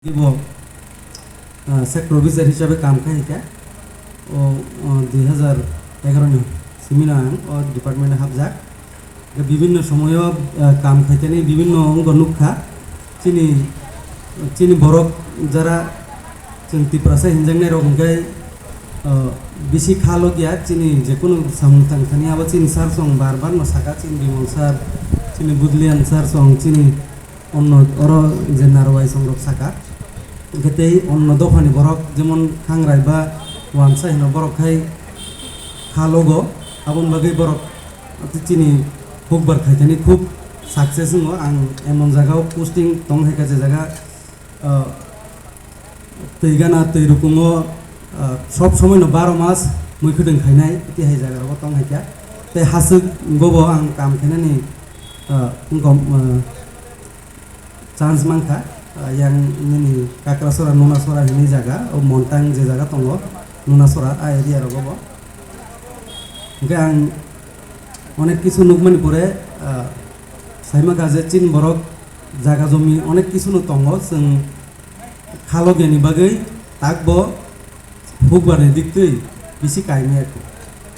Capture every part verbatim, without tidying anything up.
Bo, ah, sector officer hisabe kam khai kha. O, o, dui hazar egaroh ni simino ang o department o hapjak. Ge bibinno somoyo, ah, kam khaitani bibinno wngbo nukha. Chini, chini borok jara chwng Tiprasa hinjaknai rok hwnkhe, ah, bisi kha logya chini jekunu samung tangthani abo chini sir song bar bar no saka, chini Bimal sir, chini Budlian sir song, chini Onno oro je narwai songrok saka, hwnkhe tei onno dophani borok jemon khangrai ba wansa hino borok khai kha logo, aboni bagwi borok chini hukbar khaitani khub success wngo. Ang emon jagao posting tong hai kha je jaga, ah, twi gana twi rukungo, ah, sob somoi no baro mas mui khwdwng khainai tei hai jaga rogo tong hai kha. Tei haswk gobo ang kam khainani, ah, wngkha, ah, chance mankha, ah, yang nini Kakrasora, Nunasora hini jaga, o Montang je jaga tongo, Nunasora, a area rogo bo. Hwnkhe ang onek kisu nukmani pore, ah, saimaka je chini borok jaga jomi onek kisu no tongo, chwng kha logyani bagwi takbo hukbarni diktwi bisi kaimaya kho.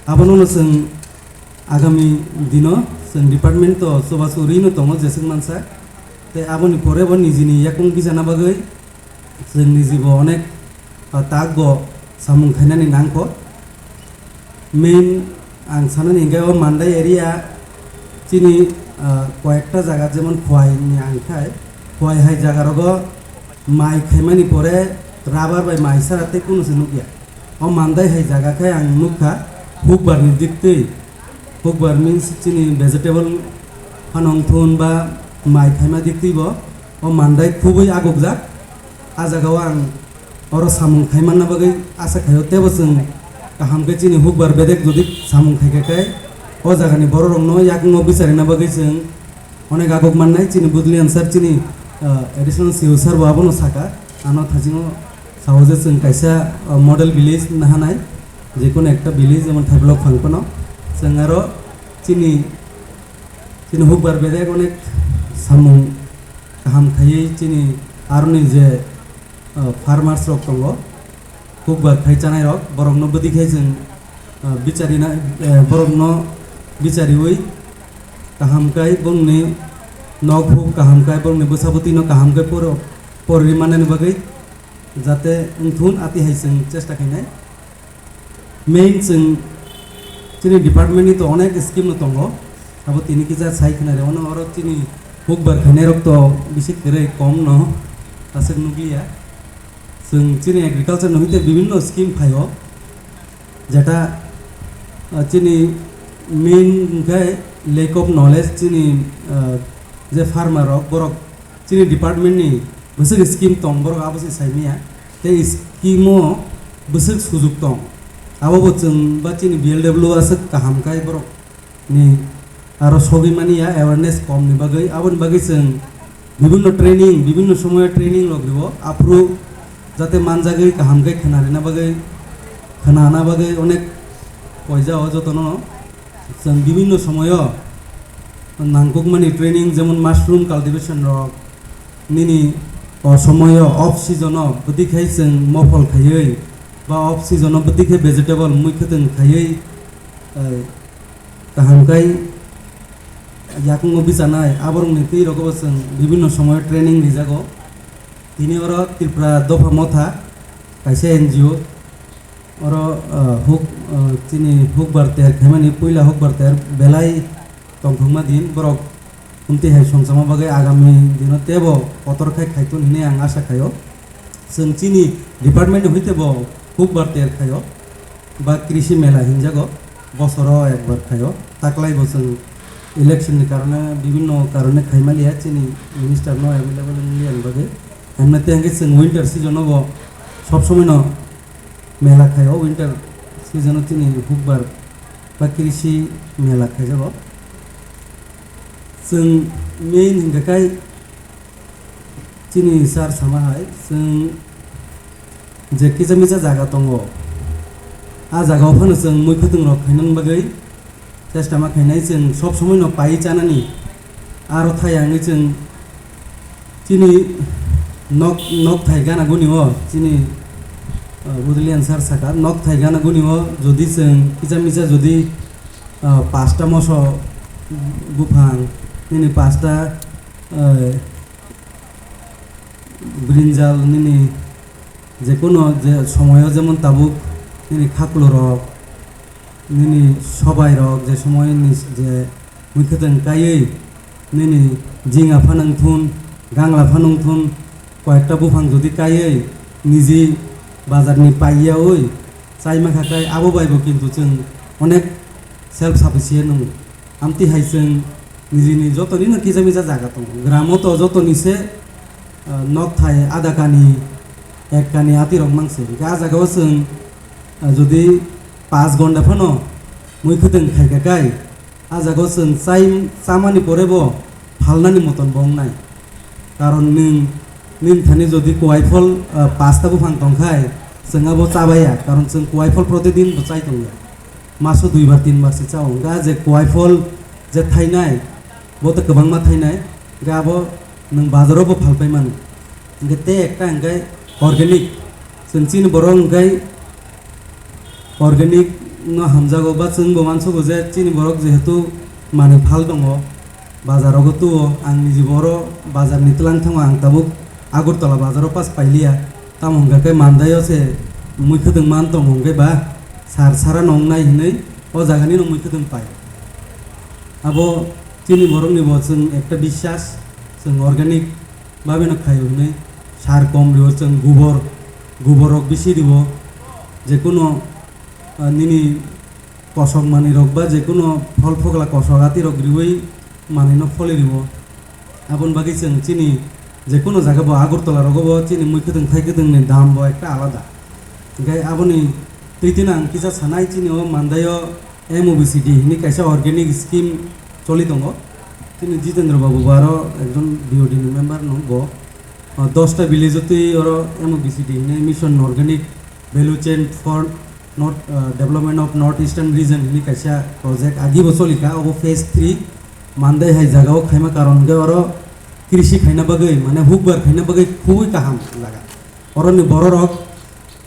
Abono no chwng agami dino chwng department to chubachu rwino tongo jeswk mansa. Tei aboni pore bo nijini yakung bijana bagwi chwng nijibo onek, ah, takbo samung khainani nangkho. Main ang sanani hwnkhe o Mandai area chini, ah, koyekta jaga jemon Khowai ni ang khai, Khowai hai jaga rogo mai khaimani pore rubber bai mai sara tei kunu se nukya. O Mandai hai jaga khai ang nukha hukbar ni diktwi, hukbar means chini vegetable phanong thun ba mai khaima diktwi bo o Mandai khubui agukjak. A jagao ang oro samung khai manna bagwi asa khaio, teibo chwng kaham khe chini hukbar bedek jodi samung khai kha khe o jagani bororokno yakungno bicharina bagwi chwng onek aguk mannai. Chini Budlian sir, chini, ah, additional C O sir bo abono saka, ano thasingo sao je chwng kaisa, ah, model village nahanai, jekunu ekta village jemon Thaiblok phang phano chwng aro chini, chini hukbar bedek onek samung kaham khaiwi chini aroni je, ah, farmers rok tongo, hukbar khai chanai rok, borokno bwtwi khai chwng, ah, bicharina, eh, borokno bichariwi kaham khai bongni nok huk kaham khai bongni bwsa bwtwino kaham khai poro-, porwi manani bagwi jate wngthun ati hai chwng chesta khainai. Main chwng chini department ni to onek scheme no tongo, abo tini kisa sai khna re, ono oro chini hukbar khainai rok to bisi kwrwi kom no aswk nukliya. Chwng chini agriculture no hwnkhe bibinno scheme phaio, jeta, ah, chini main hwnkhe lack of knowledge, chini, ah, je farmer rok borok chini department ni bwswk scheme tong, borok abo se sai manya. Tei scheme o bwswk sujuk tong, abo bo chwng ba chini B L W aswk kaham khai borok ni aro sogwi mani ya awareness kom ni bagwi. Aboni bagwi chwng bibinno training, bibinno somoyo training rok rio, aphuru jate manjagwi kaham khe khna rina bagwi, khnana bagwi onek poija o jotono. Chwng bibinno somoyo nangkukmani training, jemon mushroom cultivation rok, nini o somoyo off season o bwtwi khai chwng mofol khaiwi ba off season o bwtwi khai vegetable mui khwtwng khaiwi, eh, kaham khai yakungo bichanai, aborokni twi rogo bo chwng bibinno somoyo training rijago. Tini oro Tripura Dopha Motha kaisa N G O, oro, ah, huk, ah, chini hukbar ter khaimani, puila hukbar ter belai tongthokma din, borok hwnti hai songchakma bagwi agami dino teibo kotor khai khaitun hinwi ang asa khaio. Chwng chini department ni hwite bo hukbar ter khaio, ba krishi mela hinjago, bosoro ekbar khaio. Taklai bo chwng election ni karone, bibinno karone khaimaliya, chini minister no available wngya ni bagwi. Hwnwi tei hwnkhe chwng winter season o bo sob somoi no mela khaio, winter season o chini hukbar ba krishi mela khaijago. Chwng main hwnkhe kai chini sir sama hai, chwng je kisa misa jaga tongo, a jaga o phano chwng mui khwtwng rok khainani bagwi chesta ma khainai, chwng sob somoi no pai chanani. Aro thai ang chwng chini Nok, nok thai gana guni o chini, ah, Budlian sir saka, nok thai gana guni o jodi chwng kisa misa jodi, ah, pasta moso buphang, nini pasta, ah, brinjal, nini jekono je somoyo jemon tabuk nini khaklurok, nini sobairok je somoyni je muikhwtwng kaiwi nini jinga phano wngthun, gangla phano wngthun, koyekta buphang jodi kaiwi niji bazarni paiyawi chai mankha khe abo baibo kintu chwng onek self sufficient wngo. Amtwi hai chwng nijini jotonino kisa misa jaga tongo. Gramo to jotoni se, ah, nok thai ada kani, ek kani atirok mangse. Hwnkhe ah jagao chwng, ah, jodi paanch gonda phano muikhwtwng khaikha kai, ah jagao chwng chai, chamani pore bo phalnani moton bo wngnai. Karon nwng, nwng thani jodi kuai phol, ah, pasta buphang tongkhai, chwng abo chabaiya, karon chwng kuai phol protidin bo chai tongya. Maso duibar tinbar se chao. Hwnkhe ah je kuai phol je thainai, bo to kwbangma thainai, hwnkhe abo nwng bazaro bo phalpai mano. Hwnkhe tei ekta hwnkhe organic, chwng chini borok hwnkhe organic no hamjago ba chwngbo wansugo je chini borok jehetu manwi phal tongo, bazar rogo tuo, ang niji bo oro bazar ni twlang thango, ang tabuk Agartala bazar o pas pailiya, tamo hwnkha khe Mandai o se muikhwtwng man tongo hwnkhe ba sar sara no wngnai hinwi o jaga ni no muikhwtwng pai. Abo chini borok ni bo chwng ekta biswas, chwng organic babe no khaio hinwi sar kom rio, chwng gubor, gubor rok bisi rio, jekuno, ah, nini kosok manwi rok ba jekuno phol phogla kosok ati rok riwi manwi no pholi rio. Aboni bagwi chwng chini jekuno jaga bo Agartala rogo bo chini muikhwtwng thaikhwtwng ni dam bo ekta alada. Hwnkhe aboni twi twi no ang kisa sanai chini o Mandai o M O B C D hinwi kaisa organic scheme choli tongo. Chini Jitendra Babu bo aro ekjon B O D ni member no bo, ah, dosta village o twi oro M O B C D hinwi Mission Organic Value Chain for North, ah, Development of North Eastern Region hinwi kaisa project agi bo choli kha, obo phase three Mandai hai jaga o khaima karon hwnkhe oro krishi khaina bagwi mane hukbar khaina bagwi khubui kaham jaga. Oroni bororok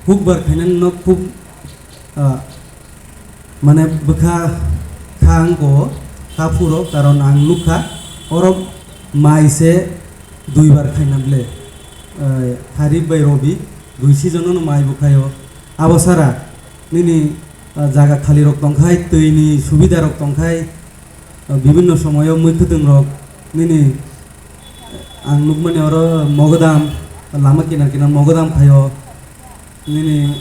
hukbar khainani no khub, ah, mane bwkha kha ang ko kha phuro, karon ang nukha oro mai se duibar khaina ble, ah, Kharif bai Robi dui season no mai bo khaio. Abo sara nini, ah, jaga khali rok tongkhai, twi ni subida rok tongkhai, ah, bibinno somoyo muikhwtwng rok nini, ang nukmani oro mogodam, lama kinar kinar mogodam khaio, nini,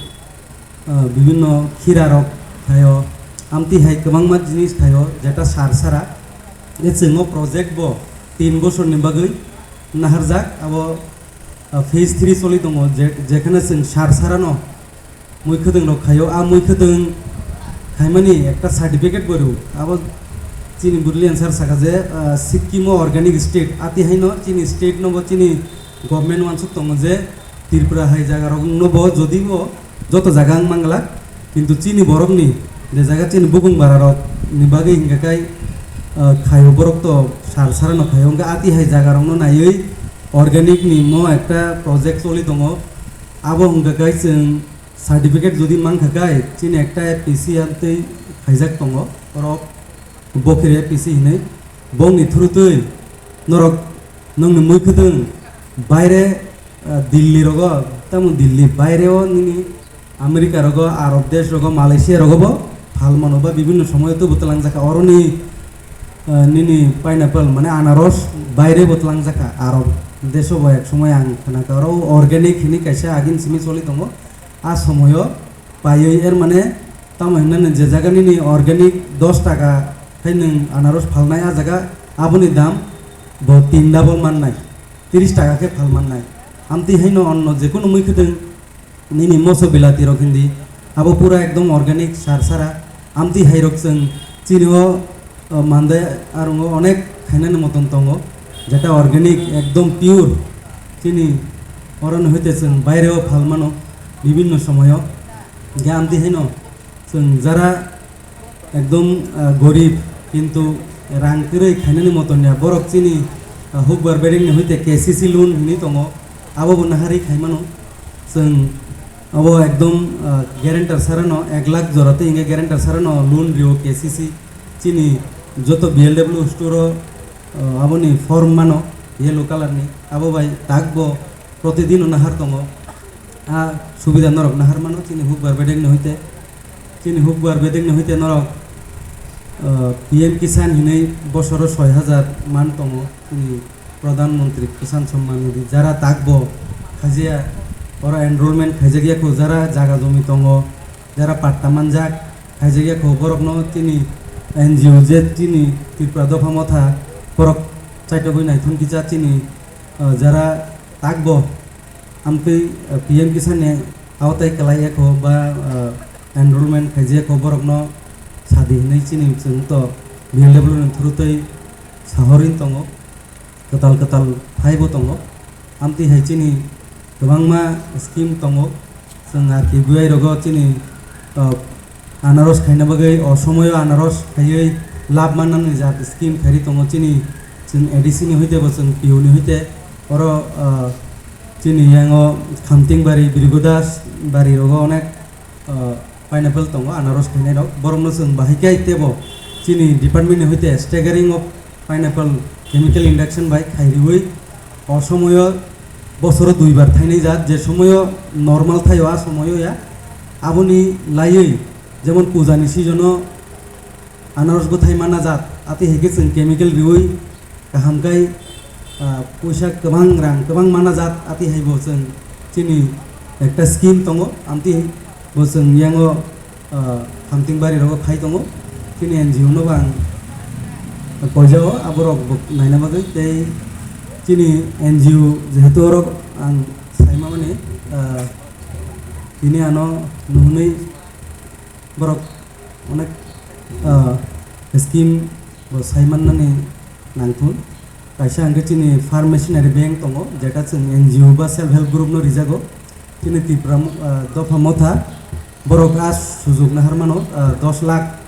ah, bibinno khira rok khaio, amtwi hai kwbangma jinis khaio, jeta sar sara. E chwng o project bo tin bosor ni bagwi naharjak, abo, ah, phase three choli tongo, je, jekhane chwng sar sara no muikhwtwng rok khaio, a muikhwtwng khaimani ekta certificate bo rw. Abo chini Burlian sir saka je, ah, Sikkim o organic state, ati haino chini state no bo chini government wansuk tongo je Tripura hai jaga rok no bo jodi bo joto jaga wng manglak, kintu chini borok ni je jaga chini bukung bara rok ni bagwi hingka kai, ah, khaio borok to sar sara no khaio, hingka ati hai jaga rok no naiwi organic ni mo ekta project choli tongo, abo hingka kai chwng certificate jodi mankha kai, chini ekta F P C amtwi khaijak tongo, borok Bokhir F P C hinwi. Bongni thuru twi norok nongni muikhwtwng baire, ah, Delhi rogo, tamo Delhi baire o nini America rogo, Arab desh rogo, Malaysia rogo bo phal mano ba bibinno somoyo tubu twlangjakha. Oroni, ah, nini pineapple mane anaros baire bo twlangjakha. Arab desh o bo ek somoy ang khnakha oro organic hinwi kaisa agin simi choli tongo. A somoyo paiwi er mane tamo hinmani je jaga nini organic dos taka khai nwng anaros phalnai, a jaga aboni dam bo tin double mannai, tris taka khe phal mannai. Amtwi haino onno jekunu muikhwtwng nini moso bilati rok hindi, abo pura ekdom organic sar sara. Amtwi hai rok chwng chini o, o, Mandai arungo onek khainani moton tongo, jeta organic ekdom pure. Chini oro no hoite chwng baire o phal mano bibinno somoyo. Hingke amtwi haino chwng jara ekdom, ah, gorib, kintu rang kwrwi khainani moton ya. Borok chini, ah, hukbar bedeng ni hoite K C C loan hinwi tongo. Abo bo naharwi khai mano. Chwng abo ekdom, ah, guarantor sarano ek lakh jora twi hwnkhe guarantor sarano loan rio K C C. Chini joto B L W store o, ah, aboni form mano yellow colour ni. Abo bai tak bo protidino nahar tongo. A subida norok nahar mano chini hukbar bedek ni hoite. Chini hukbar bedek ni hoite norok, ah, P M Kisan hinwi bosoro soi hajar man tongo chini Pradhan Mantri Kisan Samman Nidhi. Jara takbo khaijakya, oro enrollment khaijakya kho, jara jaga jomi tongo, jara patta manjak khaijakya kho, borokno chini N G O je chini Tripura Dopha Motha borok chaitogwi naithok kisa chini, ah, jara takbo amtwi, ah, P M Kisan ni aotai kwlaiya kho ba, ah, enrollment khaijakya kho borokno sadi hinwi chini chwng to B L W ni through twi sahorwi tongo. Kwtal kwtal phaibo tongo. Amtwi hai chini kwbangma scheme tongo. Chwng R K B Y rogo chini, ah, anaros khaina bagwi o somoyo anaros khaiwi lab mannani jat scheme khairi tongo chini. Chwng A D C ni hoite bo chwng P O ni hoite oro, ah, chini yango Khamtingbari, Birgodas bari rogo onek, ah, pineapple tongo, anaros khainai rok. Borokno chwng bahai khe tebo chini department ni hoite staggering of pineapple chemical induction bai khairiwi o somoyo bosoro duibar thainai jat, je somoyo normal thaio a somoyo ya. Aboni laiwi jemon puja ni season o anaros bwthai mana jat, ati hai khe chwng chemical riwi kaham khai, ah, puisa kwbang rang kwbang mana jat, ati hai bo chwng chini ekta scheme tongo, amtwi bo chwng yango, ah, Khamtingbari rogo khai tongo. Chini N G O no bo ang poijao, aborok bo naina bagwi tei chini N G O jehetu oro ang saimamani, ah, tini ano nuhunwi borok onek, ah, scheme bo saimannani nangthun. Kaisa hwnkhe chini Farm Machinery Bank tongo, jeta chwng N G O ba self help group no rijago. Chini Tripura mo-, ah, Dopha Motha borok a sujuk naharmano, ah, dos lakh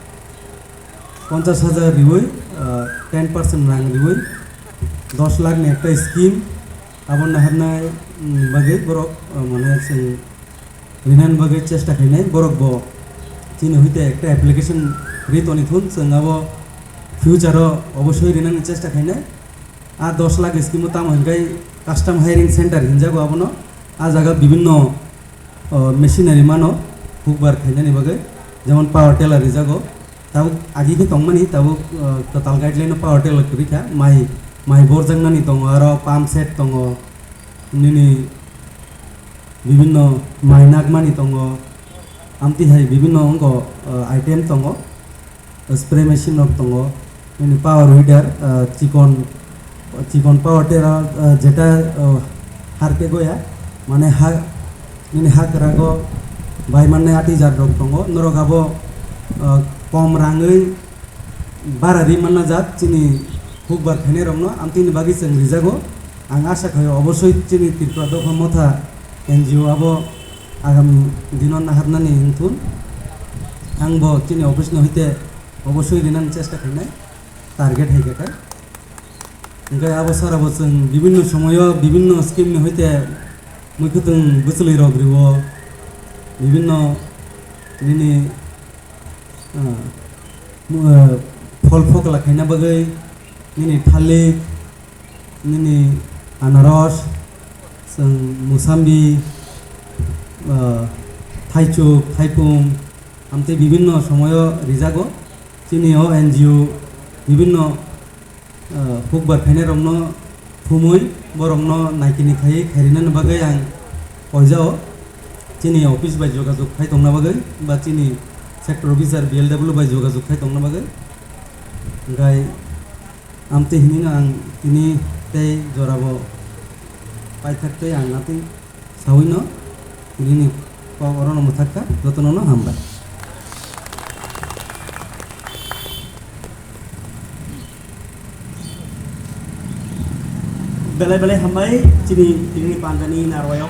ponchas hajar riwi, ah, ten percent rang riwi dos lakh ni ekta scheme abo naharnai, mm, bagwi borok, ah, mane chwng rinani bagwi chesta khainai, borok bo chini hoite ekta application ri toni thun, chwng abo future o obosoi rinani chesta khainai. A dos lakh scheme o tamo hinkhe custom hiring center hinjago abono. A jaga bibinno, o, machinery mano hukbar khainani bagwi, jemon power tiller rijago. Tabuk agi khe tongmani, tabuk, o, kwtal guideline o power tiller kwrwi kha, mai, mai borjaknani tongo, aro pump set tongo, nini bibinno mai nakmani tongo, amtwi hai bibinno wngkho, o, item tongo, spray machine rok tongo, nini power weeder, o, chikon, chikon power tiller, o, jeta, o, harke goya, mane ha, nini ha kwrago bai mannai ati jat rok tongo, norok abo, o, kom rangwi bara ri manna jat chini hukbar khainai rokno, amtwini bagwi chwng rijago. Ang asa khaio obosoi chini Tripura Dopha Motha N G O abo agami dino naharnani wngthun. Ang bo chini office no hite obosoi rinani chesta khainai, target hai khe khe. Hingkhe abo sara bo chwng bibinno somoyo bibinno scheme ni hoite muikhwtwng bwchwlwi rok riwo, bibinno nini, ah, mu-, ah, phol phokla khaina bagwi nini thalik, nini anaros, chwng musambi, ah, thaichuk, thaipung, amtwi bibinno somoyo rijago. Chini o N G O bibinno, ah, hukbar khainai rokno thumwi borokno naikini khaiwi khairinani bagwi ang poijao chini office bai jogajog khai tongna bagwi ba chini sector officer B L W bai jogajog khai tongna bagwi. Hingkhai amtwi hinino ang tini tei jorabo paithak tei ang atwi sawino tinini kok orono mwthak kha, jotono no hambai. Belai belai hambai chini tinini pandani narwayok